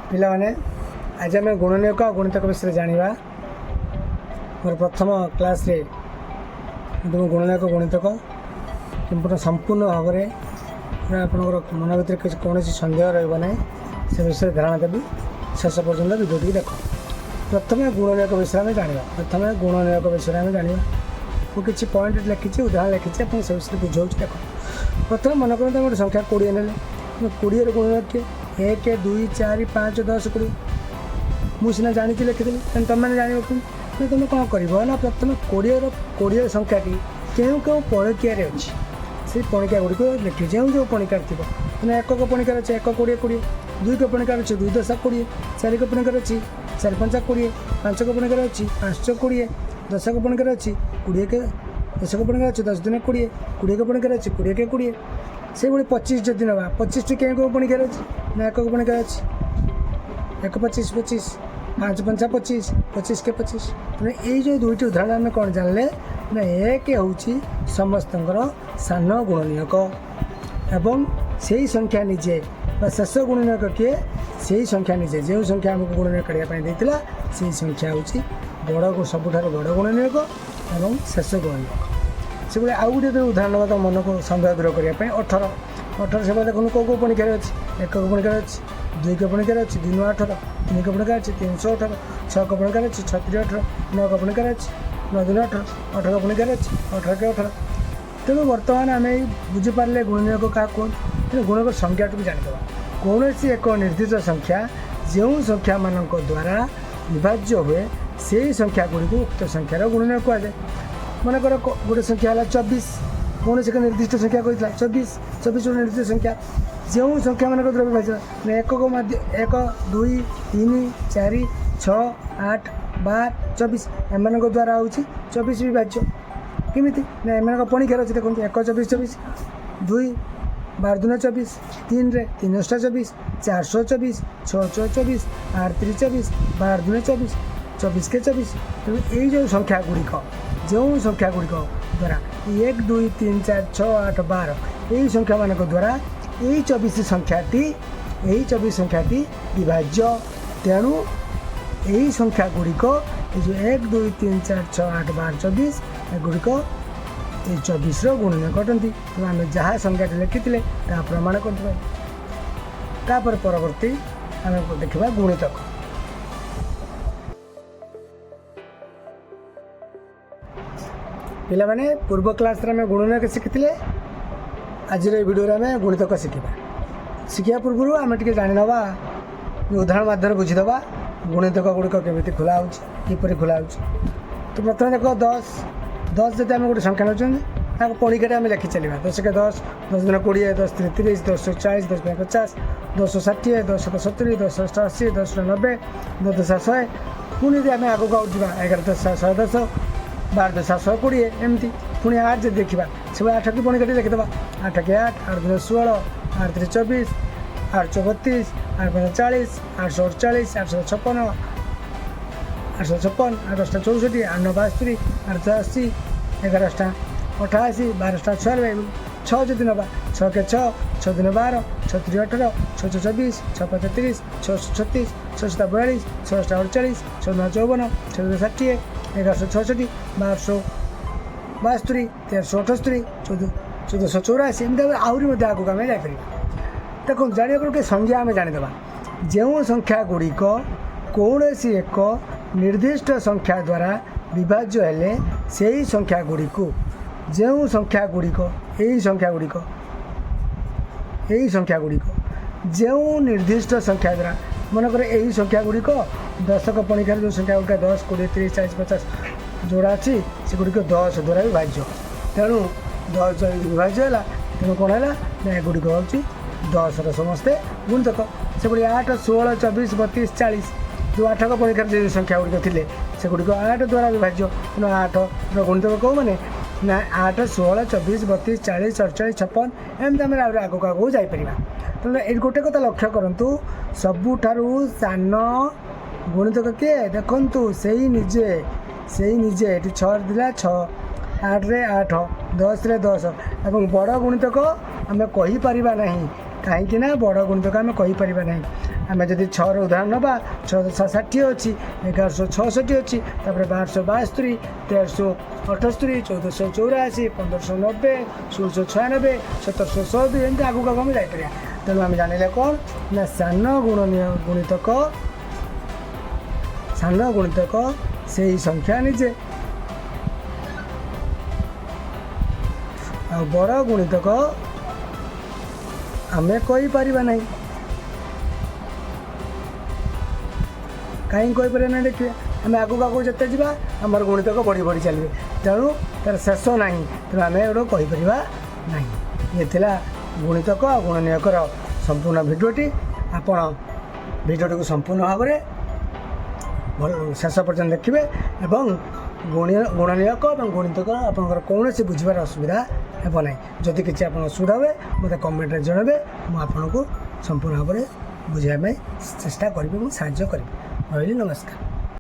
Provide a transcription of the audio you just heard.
ପିଲାମାନେ, ଆଜି ଆମେ ଗୁଣନୀୟକ ଆଉ ଗୁଣିତକ ବିଷୟରେ ଜାଣିବା। ମୋର ପ୍ରଥମ କ୍ଲାସ୍ରେ ମୁଁ ତୁମ ଗୁଣନୀୟକ, ଗୁଣିତକ ସମ୍ପୂର୍ଣ୍ଣ ସମ୍ପୂର୍ଣ୍ଣ ଭାବରେ ପୁରା ଆପଣଙ୍କର ମନ ଭିତରେ କିଛି କୌଣସି ସନ୍ଦେହ ରହିବ ନାହିଁ, ସେ ବିଷୟରେ ଧାରଣା ଦେବି। ଶେଷ ପର୍ଯ୍ୟନ୍ତ ଭିଡ଼ିଓଟିକୁ ଦେଖ। ପ୍ରଥମେ ଗୁଣନୀୟକ ବିଷୟରେ ଆମେ ଜାଣିବା। ପ୍ରଥମେ ଗୁଣନୀୟକ ବିଷୟରେ ଆମେ ଜାଣିବା। ମୁଁ କିଛି ପଏଣ୍ଟ ଲେଖିଛି, ଉଦାହରଣ ଲେଖିଛି, ଆପଣ ସେ ବିଷୟରେ ବୁଝାଉଛି, ଦେଖ। ପ୍ରଥମେ ମନେ କରନ୍ତୁ ଆମେ ଗୋଟେ ସଂଖ୍ୟା 20 ନେଲେ। 20ର ଗୁଣନୀୟକ କିଏ? 1, 2, 4, 5, 10, 20। ମୁଁ ସିନା ଜାଣିଛି, ଲେଖିଦେଲି, ତେଣୁ ତୁମେମାନେ ଜାଣିବ କେମିତି? ତୁମେ କ'ଣ କରିବ ନା, ପ୍ରଥମେ 20ର ସଂଖ୍ୟାଟି କେଉଁ କେଉଁ ପଣିକିଆରେ ଅଛି, ସେଇ ପଣିକିଆ ଗୁଡ଼ିକୁ ଲେଖିବ। ଯେଉଁ ଯେଉଁ ପଣିକାରେ ଥିବ, ମାନେ ଏକକ ପଣିକାରେ ଅଛି 1 20 20, ଦୁଇକ ପଣିକାରେ ଅଛି 2 10 20, ଚାରିକ ପଣିକାରେ ଅଛି 4 5 20, ପାଞ୍ଚକ ପଣିକାରେ ଅଛି 5 20, ଦଶକ ପଣିକାରେ ଅଛି 20 କେ, ଦଶକ ପଣିକାରେ ଅଛି 10 ଦିନ 20, କୋଡ଼ିଏକ ପଣିକାରେ ଅଛି 20 କେ 20। ସେଇଭଳି 25 ଯଦି ନେବା, 25ଟି କେଉଁ କେଉଁ ପଣିକାରେ ଅଛି ନା, ଏକକ ପଣିକାରେ ଅଛି 1 25 25, 5 5 25, 25 କେ 25। ତେଣୁ ଏଇ ଯେଉଁ ଦୁଇଟି ଉଦାହରଣ ଆମେ କ'ଣ ଜାଣିଲେ ନା, 1 ହେଉଛି ସମସ୍ତଙ୍କର ସାନ ଗୁଣନୀୟକ ଏବଂ ସେଇ ସଂଖ୍ୟା ନିଜେ ବା ଶେଷ ଗୁଣନୀୟକ କିଏ? ସେଇ ସଂଖ୍ୟା ନିଜେ, ଯେଉଁ ସଂଖ୍ୟା ଆମକୁ ଗୁଣନୀୟକ କାଢ଼ିବା ପାଇଁ ଦେଇଥିଲା, ସେଇ ସଂଖ୍ୟା ହେଉଛି ବଡ଼, ସବୁଠାରୁ ବଡ଼ ଗୁଣନୀୟକ ଏବଂ ଶେଷ ଗୁଣନୀୟକ। ସେଭଳି ଆଉ ଗୋଟିଏ ଯଦି ଉଦାହରଣ ନେବା, ତ ମନକୁ ସନ୍ଦେହ ଦୂର କରିବା ପାଇଁ, 18। 18 ସେଭଳି ଦେଖନ୍ତୁ କେଉଁ କେଉଁ ପଣିକାରେ ଅଛି। ଏକକ ପଣିକାରେ ଅଛି, ଦୁଇକ ପଣିକାରେ ଅଛି 2 9 18, ତିନିକ ପଣିକାରେ ଅଛି 3 18, ଛଅକ ପଣିକାରେ ଅଛି 6 3 18, ନଅକ ପଣିକାରେ ଅଛି 9 2 18, 18 ପଣିକାରେ ଅଛି 18 କେ 18। ତେଣୁ ବର୍ତ୍ତମାନ ଆମେ ଏଇ ବୁଝିପାରିଲେ ଗୁଣନୀୟକ କାହାକୁ କୁହନ୍ତି। ତେଣୁ ଗୁଣକ ସଂଖ୍ୟାଟିକୁ ଜାଣିଦେବା। କୌଣସି ଏକ ନିର୍ଦ୍ଦିଷ୍ଟ ସଂଖ୍ୟା ଯେଉଁ ସଂଖ୍ୟାମାନଙ୍କ ଦ୍ୱାରା ବିଭାଜ୍ୟ ହୁଏ, ସେଇ ସଂଖ୍ୟା ଗୁଡ଼ିକୁ ଉକ୍ତ ସଂଖ୍ୟାର ଗୁଣନୀୟକ କୁହାଯାଏ। ମନେକର ଗୋଟେ ସଂଖ୍ୟା ହେଲା 24। କୌଣସି ଏକ ନିର୍ଦ୍ଦିଷ୍ଟ ସଂଖ୍ୟା କହିଥିଲା 24। 24 ଗୋଟେ ନିର୍ଦ୍ଦିଷ୍ଟ ସଂଖ୍ୟା, ଯେଉଁ ସଂଖ୍ୟାମାନଙ୍କ ଦ୍ୱାରା ବିଭାଜ୍ୟ ମାନେ ଏକକ ମାଧ୍ୟ 1, 2, 3, 4, 6, 8, 12, 24, ଏମାନଙ୍କ ଦ୍ୱାରା ହେଉଛି 24 ବିଭାଜ୍ୟ। କେମିତି ନା, ଏମାନଙ୍କ ପଣିଖାରେ ଅଛି ଦେଖନ୍ତୁ, 1 24 24, 2 12 ଦୁନେ 24, 3ରେ 3 ଅଷ୍ଟା 24, 4 24, 6 6 24, 8 3 24, 12 ଦୁନେ 24, 24 କେ 24। ତେଣୁ ଏଇ ଯେଉଁ ସଂଖ୍ୟା ଗୁଡ଼ିକ, ଯେଉଁ ସଂଖ୍ୟା ଗୁଡ଼ିକ ଦ୍ୱାରା 1, 2, 3, 4, 6, 8, 12, ଏଇ ସଂଖ୍ୟାମାନଙ୍କ ଦ୍ୱାରା ଏଇ 24 ସଂଖ୍ୟାଟି ବିଭାଜ୍ୟ। ତେଣୁ ଏଇ ସଂଖ୍ୟା ଗୁଡ଼ିକ, ଏଇ ଯେଉଁ 1, 2, 3, 4, 6, 8, 12, 24, ଏଗୁଡ଼ିକ ଏଇ 24ର ଗୁଣନୀୟକ ଅଟନ୍ତି। ତେଣୁ ଆମେ ଯାହା ସଂଖ୍ୟାଟି ଲେଖିଥିଲେ, ତାହା ପ୍ରମାଣ କରିଥିବା। ତାପରେ ପରବର୍ତ୍ତୀ ଆମେ ଦେଖିବା ଗୁଣିତକ। ପିଲାମାନେ, ପୂର୍ବ କ୍ଲାସ୍ରେ ଆମେ ଗୁଣନୀୟକ ଶିଖିଥିଲେ। ଆଜିର ଏଇ ଭିଡ଼ିଓରେ ଆମେ ଗୁଣିତକ ଶିଖିବା। ଶିଖିବା ପୂର୍ବରୁ ଆମେ ଟିକେ ଜାଣିନେବା, ଉଦାହରଣ ମାଧ୍ୟମରେ ବୁଝିଦେବା ଗୁଣିତକ ଗୁଡ଼ିକ କେମିତି ଖୋଲା ହେଉଛି, କିପରି ଖୋଲା ହେଉଛି। ତ ପ୍ରଥମେ ଦେଖ, 10। 10 ଯଦି ଆମେ ଗୋଟେ ସଂଖ୍ୟା ନେଉଛନ୍ତି, ତାକୁ ପଣିକାରେ ଆମେ ଲେଖି ଚାଲିବା। 10 କେ 10, 10 ଦିନ 20, 10 3 30, 10 40, 10 5 50, 10 60, 10 70, 10 80, 10 90, 10 10 100। ପୁଣି ଯଦି ଆମେ ଆଗକୁ ଆଉ ଯିବା, 11 10 110, 12 10 120, ଏମିତି। ପୁଣି 8 ଯଦି ଦେଖିବା, ସେଭଳି 8 କି ପଣିକାଟି ଲେଖିଦେବା। 8 କେ 8, 8 ଦିନ 16, 8 3 24, 8 ଚଉ 32, 8 5 40, 8 48, 8 56, 856, 8 10 64, 8 9 72, 8 6 80, 11 ଅଷ୍ଟା 88, 12 ଅଷ୍ଟା 96। 6 ଯଦି ନେବା, 6 କେ 6, 6 ଦିନ 12, 6 3 18, 6 6 24, 6 5 30, 6 36, 6 7 42, 6 ଅଷ୍ଟା 48, 6 9 54, 6 2 60, 1166, 1272, 1378, 1484। ଏମିତି ଭାବରେ ଆହୁରି ମଧ୍ୟ ଆଗକୁ ଆମେ ଯାଇପାରିବା। ଦେଖନ୍ତୁ, ଜାଣିବାକୁ ଗୋଟେ ସଂଜ୍ଞା ଆମେ ଜାଣିଦେବା। ଯେଉଁ ସଂଖ୍ୟା ଗୁଡ଼ିକ କୌଣସି ଏକ ନିର୍ଦ୍ଦିଷ୍ଟ ସଂଖ୍ୟା ଦ୍ୱାରା ବିଭାଜ୍ୟ ହେଲେ, ସେହି ସଂଖ୍ୟା ଗୁଡ଼ିକୁ, ଯେଉଁ ସଂଖ୍ୟା ଗୁଡ଼ିକ, ଏଇ ସଂଖ୍ୟା ଗୁଡ଼ିକ ଯେଉଁ ନିର୍ଦ୍ଦିଷ୍ଟ ସଂଖ୍ୟା ଦ୍ୱାରା, ମନେକର ଏଇ ସଂଖ୍ୟା ଗୁଡ଼ିକ ଦଶକ ପଣିଖାରେ ଯେଉଁ ସଂଖ୍ୟା ଗୁଡ଼ିକ 10, 20, 30, 40, 50 ଯୋଉଟା ଅଛି, ସେଗୁଡ଼ିକ 10 ଦ୍ୱାରା ବିଭାଜ୍ୟ। ତେଣୁ 10 ଯଦି ବିଭାଜ୍ୟ ହେଲା, ତେଣୁ କ'ଣ ହେଲା ନା, ଏଗୁଡ଼ିକ ହେଉଛି 10ର ସମସ୍ତେ ଗୁଣିତକ। ସେଭଳି 8, 16, 24, 32, 40, ଯେଉଁ ଆଠକ ପଣିଖାରେ ଯେଉଁ ସଂଖ୍ୟା ଗୁଡ଼ିକ ଥିଲେ, ସେଗୁଡ଼ିକ 8 ଦ୍ୱାରା ବିଭାଜ୍ୟ। ତେଣୁ 8ର ଗୁଣିତକ କେଉଁମାନେ ନା, 8, 16, 24, 32, 40, 48, 56, ଏମିତି ଆମେ ଆହୁରି ଆଗକୁ ଆଗକୁ ଯାଇପାରିବା। ତେଣୁ ଏଇଠି ଗୋଟେ କଥା ଲକ୍ଷ୍ୟ କରନ୍ତୁ, ସବୁଠାରୁ ସାନ ଗୁଣିତକ କିଏ? ଦେଖନ୍ତୁ, ସେଇ ନିଜେ। ଏଠି 6ରେ ଥିଲା 6, 8ରେ 8, 10ରେ 10। ଏବଂ ବଡ଼ ଗୁଣିତକ ଆମେ କହିପାରିବା ନାହିଁ। କାହିଁକି ନା ବଡ଼ ଗୁଣିତକ ଆମେ କହିପାରିବା ନାହିଁ। ଆମେ ଯଦି ଛଅର ଉଦାହରଣ ନେବା, 6 6 60 ଅଛି, 1166 ଅଛି, ତାପରେ 1272, 1378, 1484, 1590, 1696, 1702, ଏମିତି ଆଗକୁ ଆଗକୁ ଆମେ ଯାଇପାରିବା। ତେଣୁ ଆମେ ଜାଣିଲେ କ'ଣ ନା ସାନ ଗୁଣନୀୟ ଗୁଣିତକ, ସାନ ଗୁଣିତକ ସେଇ ସଂଖ୍ୟା ନିଜେ, ଆଉ ବଡ଼ ଗୁଣିତକ ଆମେ କହିପାରିବା ନାହିଁ। କାହିଁକି କହିପାରିବା ନାହିଁ ଦେଖିବେ। ଆମେ ଆଗକୁ ଆଗକୁ ଯେତେ ଯିବା, ଆମର ଗୁଣିତକ ବଢ଼ି ବଢ଼ି ଚାଲିବେ, ତେଣୁ ତା'ର ଶେଷ ନାହିଁ। ତେଣୁ ଆମେ ଏଗୁଡ଼ା କହିପାରିବା ନାହିଁ। ଇଏ ଥିଲା ଗୁଣିତକ ଆଉ ଗୁଣନୀୟକର ସମ୍ପୂର୍ଣ୍ଣ ଭିଡ଼ିଓଟି। ଆପଣ ଭିଡ଼ିଓଟିକୁ ସମ୍ପୂର୍ଣ୍ଣ ଭାବରେ ଭଲ ଶେଷ ପର୍ଯ୍ୟନ୍ତ ଦେଖିବେ ଏବଂ ଗୁଣନୀୟକ ଏବଂ ଗୁଣିତକ ଆପଣଙ୍କର କୌଣସି ବୁଝିବାର ଅସୁବିଧା ହେବ ନାହିଁ। ଯଦି କିଛି ଆପଣ ଅସୁବିଧା ହୁଏ, ମୋତେ କମେଣ୍ଟରେ ଜଣାଇବେ। ମୁଁ ଆପଣଙ୍କୁ ସମ୍ପୂର୍ଣ୍ଣ ଭାବରେ ବୁଝାଇବା ପାଇଁ ଚେଷ୍ଟା କରିବି ଏବଂ ସାହାଯ୍ୟ କରିବି। ରହିଲି, ନମସ୍କାର।